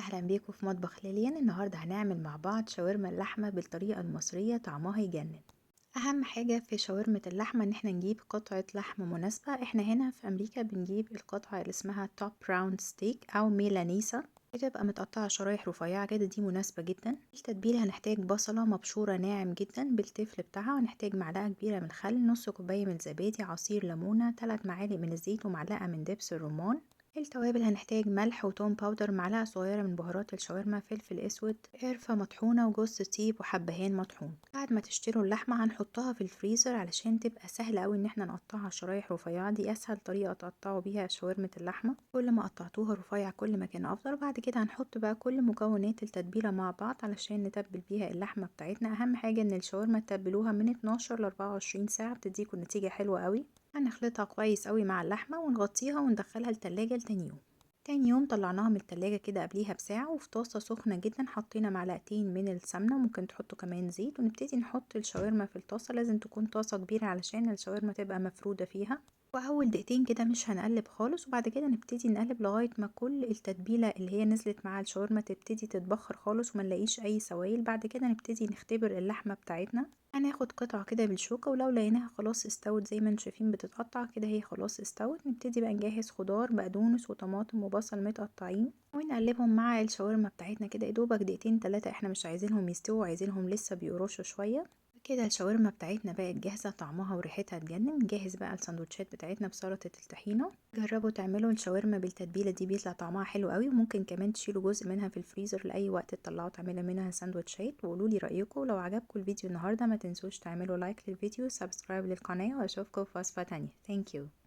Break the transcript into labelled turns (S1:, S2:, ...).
S1: اهلا بيكم في مطبخ ليليان. النهارده هنعمل مع بعض شاورما اللحمة بالطريقة المصريه، طعمها يجنن. اهم حاجة في شاورما اللحمة ان احنا نجيب قطعه لحم مناسبه. احنا هنا في امريكا بنجيب القطعة اللي اسمها top round steak او ميلانيسا، بتبقى متقطعه شرايح رفيعة كده، دي مناسبة جدا. التتبيله هنحتاج بصله مبشوره ناعم جدا بالتفل بتاعها، وهنحتاج معلقه كبيرة من الخل، نص كوباية من الزبادي، عصير ليمونه، 3 معالق من الزيت، ومعلقة من دبس الرمان. التوابل هنحتاج ملح وتوم powder، معلقة صغيرة من بهارات الشاورما، فلفل اسود، قرفة مطحونة، وجوز الطيب، وحبهان مطحون. بعد ما تشتروا اللحمة هنحطها في الفريزر علشان تبقى سهلة قوي ان احنا نقطعها شرايح رفيعة. دي اسهل طريقة تقطعوا بيها شاورما اللحمة، كل ما قطعتوها رفيع كل ما كان افضل. بعد كده هنحط بقى كل مكونات التتبيلة مع بعض علشان نتبل بيها اللحمة بتاعتنا. اهم حاجة ان الشاورما تتبلوها من 12 ل 24 ساعة، بتديكوا نتيجة حلوة قوي. هنخلطها كويس قوي مع اللحمة ونغطيها وندخلها التلاجة لتاني يوم. تاني يوم طلعناها من التلاجة كده قبليها بساعة، وفي طاسة سخنة جدا حطينا معلقتين من السمنة، وممكن تحطوا كمان زيت، ونبتدي نحط الشاورما في الطاسة. لازم تكون طاسة كبيرة علشان الشاورما تبقى مفرودة فيها. واول دقيقتين كده مش هنقلب خالص، وبعد كده نبتدي نقلب لغاية ما كل التتبيلة اللي هي نزلت مع الشاورما تبتدي تتبخر خالص وما نلاقيش اي سوائل. بعد كده نبتدي نختبر اللحمة بتاعتنا، هناخد قطعة كده بالشوكة، ولو لقيناها خلاص استوت زي ما انتم شايفين بتتقطع كده، هي خلاص استوت. نبتدي بقى نجهز خضار، بقدونس وطماطم وبصل متقطعين، ونقلبهم مع الشاورما بتاعتنا كده يدوبك دقيقتين تلاتة، احنا مش عايزينهم يستووا، عايزينهم لسه بيقرشوا شوية كده. الشاورما بتاعتنا بقت جاهزة، طعمها وريحتها تجنن. نجهز بقى السندوتشات بتاعتنا بسلطة الطحينة. جربوا تعملوا الشاورما بالتتبيلة دي، بيطلع طعمها حلو قوي، وممكن كمان تشيلوا جزء منها في الفريزر لأي وقت تطلعوا تعملوا منها سندوتشات. وقولوا لي رأيكم. لو عجبكم الفيديو النهاردة ما تنسوش تعملوا like للفيديو، subscribe للقناة، واشوفكم في وصفة تانية. Thank you.